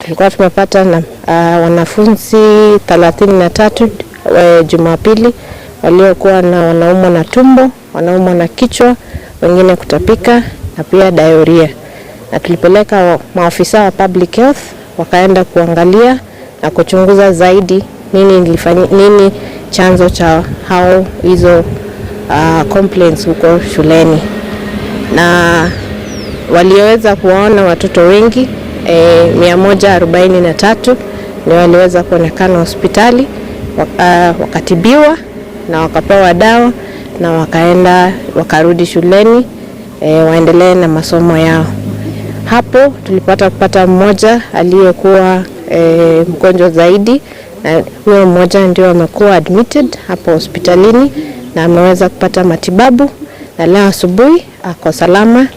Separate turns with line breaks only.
Tulikuwa tumepata na wanafunzi 33 Jumapili waliokuwa na wanaumwa na tumbo, wanaumwa na kichwa, wengine kutapika na pia diarrhea, na tulipeleka maafisa wa public health wakaenda kuangalia na kuchunguza zaidi nini chanzo cha hao hizo complaints huko shuleni, na walioweza kuwaona watoto wengi 143 ni waliweza kuonekana hospitali, wakatibiwa na wakapewa dawa na wakaenda wakarudi shuleni waendelee na masomo yao. Hapo tulipata kupata mmoja aliyekuwa mgonjwa zaidi, na huyo mmoja ndio amekuwa admitted hapo hospitalini na ameweza kupata matibabu, na leo asubuhi ako salama.